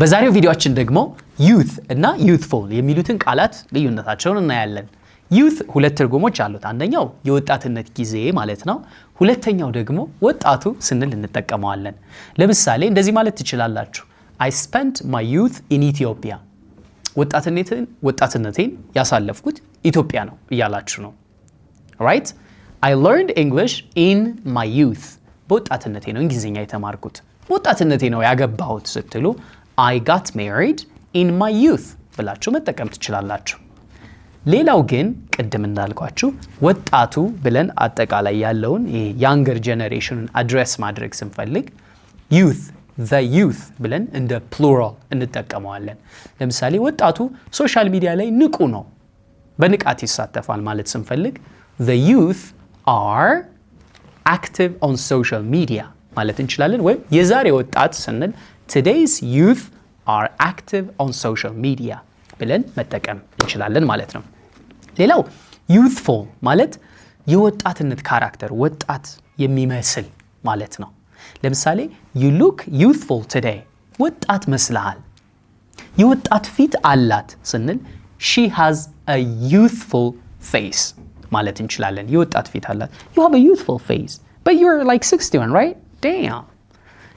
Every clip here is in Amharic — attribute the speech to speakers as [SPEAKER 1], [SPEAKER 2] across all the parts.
[SPEAKER 1] በዛሬው ቪዲዮአችን ደግሞ youth እና youthful የሚሉትን ቃላት ልዩነታቸውን እናያለን። Youth ሁለት ትርጉሞች አሉት። አንደኛው የወጣትነት ጊዜ ማለት ነው። ሁለተኛው ደግሞ ወጣቱ ስንል እንጠቀመዋለን። ለምሳሌ እንደዚህ ማለት ትችላላችሁ። I spent my youth in Ethiopia። ወጣትነቴን ያሳለፍኩት ኢትዮጵያ ነው እያላችሁ ነው። Right? I learned English in my youth። በወጣትነቴ ነው እንግሊዝኛ የተማርኩት። በወጣትነቴ ነው ያገባሁት ስትሉ I got married in my youth ብላችሁ መጠቀም ትችላላችሁ። ሌላው ግን ቅድም እንዳልኳችሁ ወጣቱ ብለን አጠቃላይ ያለውን ይሄ younger generation ኑን address ማድረግ ስንፈልግ youth፣ the youth ብለን እንደ plural እንጠቀመዋለን። ለምሳሌ ወጣቱ social media ላይ ንቁ ነው፣ በንቃት ይሳተፋል ማለት ስንፈልግ the youth are active on social media ማለት እንችላለን። ወይም የዛሬ ወጣት ስንል today's youth are active on social media ብለን መጠቀም እንችላለን ማለት ነው። ሌላው youthful ማለት የወጣትነት character፣ ወጣት የሚመስል ማለት ነው። ለምሳሌ you look youthful today፣ ወጣት መስለሃል። የወጣት ፊት አላት ስንል she has a youthful face ማለት እንችላለን። የወጣት ፊት አላት። You have a youthful face, but you're like 61, right? Damn።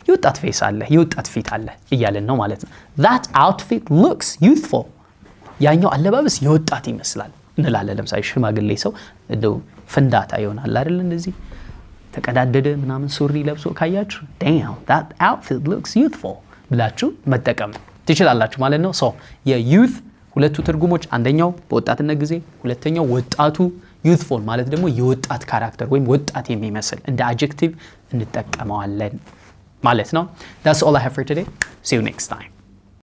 [SPEAKER 1] የወጣት face አለ፣ የወጣት ፊት አለ እያለን ነው ማለት ነው። That outfit looks youthful፣ ያኛው አለባበስ የወጣት ይመስላል እንላለን። ለምሳሌ ሽማግሌ ሰው እንደው ፍንዳታ ይሆናል አይደል? እንደዚህ ተቀዳደደ ምናምን ሱሪ ለብሶ ካያችሁ damn, that outfit looks youthful ብላችሁ መጠቀም ትችላላችሁ ማለት ነው። So የ youth ሁለቱ ትርጉሞች አንደኛው በወጣትነት ጊዜ፣ ሁለተኛው ወጣቱ። Youthful ማለት ደግሞ የወጣት character ወይም ወጣት የሚመስል እንደ adjective እንጠቀመዋለን ማለት ነው። That's all I have for today. See you next time.